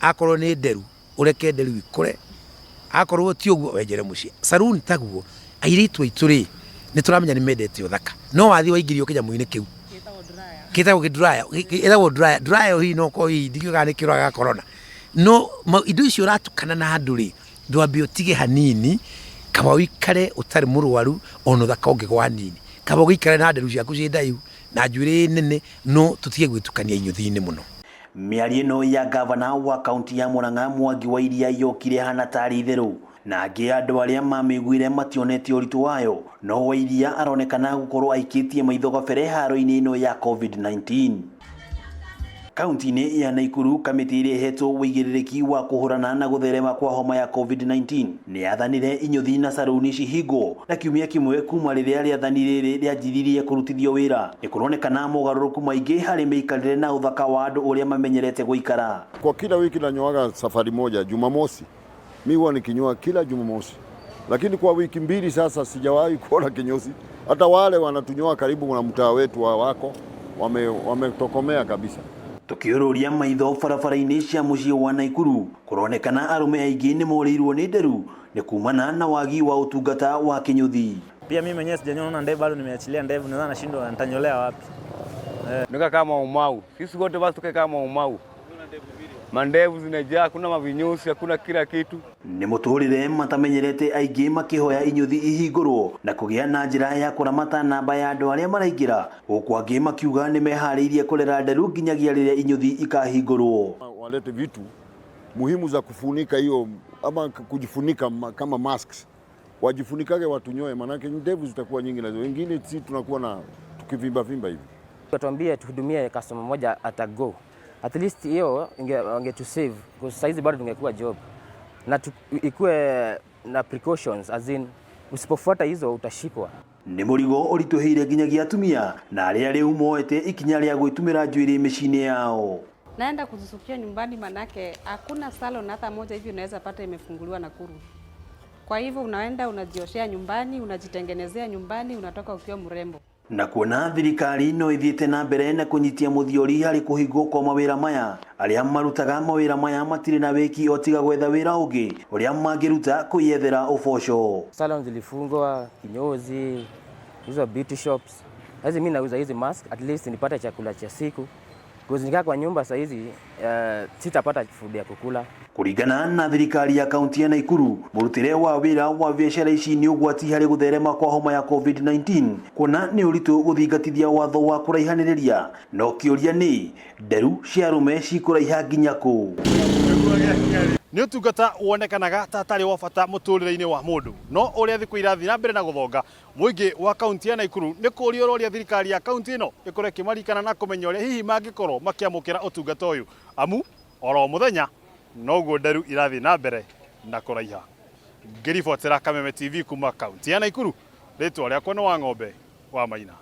Akorwo nĩ nderu, ũreke nderu ikũre. Akorwo ti ũguo, wenjere mũciĩ. Saloon taguo, airĩtu aitũ rĩ, nĩ tũramenya nĩ mendete ũthaka. No wathiĩ waingĩrio kĩnyamũ-inĩ kĩu, gĩtagwo kĩ dryer, gĩtagwo dryer. Dryer ĩyo hihi no ũkorwo hihi ndikĩũĩ kana nĩ kĩũragaga corona. No indo icio ũratukana na andũ rĩ, ndwambe ũtige hanini, kaba ũikare ũtarĩ mũrwaru ona ũthaka ũngĩgwa hanini. Kaba ũgĩikare na nderu ciaku ciĩ ndaihu na njuĩrĩ nene, no tũtige gwĩtukania inyũthi-inĩ mũno. Mĩario ĩno ya ngavana wa kaunti ya Murang'a Mwangi wa Iria yokire hana tarĩ itherũ, na angĩ andũ arĩa mamĩiguire mationete ũritũ wayo, no Wairia aronekana gũkorwo aikĩtie maitho gabere haro-inĩ ĩno ya COVID-19. Kaunti-inĩ ya Naikuru, kamĩtĩ ĩrĩa ĩhetwo ũigĩrĩrĩki wa kũhũrana na gũtherema kwa homa ya COVID-19 nĩ yathanire inyũthi na saruni cihingwo na kiumia kĩmwe kuma rĩrĩa rĩathani rĩrĩ rĩanjiririe kũrutithio wĩra. Nĩ kũronekana mogarũrũku maingĩ harĩ mĩikarĩre na ũthaka wa andũ ũrĩa mamenyerete gũikara. Kwa kila wiki nanyoaga safari moja Jumamosi. Mi huwa nikinyoa kila Jumamosi, lakini kwa wiki mbili sasa sijawahi kuona kinyozi. Hata wale wanatunyoa karibu na mtaa wetu wa wako wametokomea kabisa. Tũkĩũrũria maitho barabara-inĩ cia mũciĩ wa Naikuru, kũronekana arũme aingĩ nĩ morĩirwo nĩ nderu nĩ kumana na wagi wa ũtungata wa kĩnyũthi. Pia mimi mwenyewe sijanyoa, naona ndevu bado nimeachilia ndevu, nadhani nashindwa nitanyolea wapi. Nika kama Maumau. Sisi wote basi tukae kama Maumau. Mandevu zinajaa, hakuna mavinyozi, hakuna kila kitu. Nĩ mũtũrĩre matamenyerete aingĩ makĩhoya inyũthi ihingũrwo na kũgĩa na njĩra ya kũramata namba ya andũ arĩa maraingĩra, gũkũ angĩ makiuga nĩ meharĩirie kũrera nderu nginyagia rĩrĩa inyũthi ikahingũrwo. Walete vitu muhimu za kufunika hiyo ama kujifunika kama masks, wajifunikage watunyoe, manake ndevu zitakuwa nyingi na wengine si tunakuwa na tukivimba vimba hivi. Watuambie tuhudumie customer moja at a go. At least hiyo ingetusave because saizi bado tungekuwa job na ikuwe na precautions, as in usipofuata hizo utashikwa. Nĩ mũrigo ũritũhĩire nginyagia atumia na arĩa rĩu moete ikinya rĩa gwĩtumĩra njuĩrĩ mĩciĩ-inĩ yao. Naenda kuzisukia nyumbani, manake hakuna salon hata moja hivi unaweza pata imefunguliwa Nakuru. Kwa hivyo unaenda unajioshea nyumbani, unajitengenezea nyumbani, unatoka ukiwa mrembo. Na kuona thirikari no ithiĩte na mbere na kũnyitia mũthiori harĩ kũhingwo kwa mawĩra maya, arĩa marutaga mawĩra maya matirĩ na wĩki o tiga gwetha wĩra ũngĩ ũrĩa mangĩruta kwĩyethera ũboco. Salon zilifungwa, kinyozi, hizo beauty shops. Sasa mimi nauza hizi mask at least nipate chakula cha siku. Because nikaa kwa nyumba saa hizi sitapata food ya kukula. Kũringana na thirikari ya kaunti ya Naikuru, mũrutĩre wa wĩra wa biacara ici nĩ ũgwati harĩ gũtherema kwa homa ya COVID-19, kuona nĩ ũritũ gũthingatithia watho wa kũraihanĩrĩria. No kĩũria nĩ nderu cia arũme cikũraiha nginya kũ? Nĩ ũtungata wonekanaga ta atarĩ wa bata mũtũrĩre-inĩ wa mũndũ, no ũrĩa thikũ irathiĩ na mbere na gũthonga, mũingĩ wa kaunti ya Naikuru nĩ kũũria ũroria thirikari ya kaunti ĩno ĩkorwo ĩkĩmaririkana na kũmenya ũrĩa hihi mangĩkorwo makĩamũkĩra ũtungata ũyũ, amu oro mũthenya noguo nderu irathiĩ na mbere na kũraiha. Ngĩribotera Kameme TV kuma kaunti ya Naikuru, rĩtwa rĩakwa nĩ Wang'ombe wa Maina.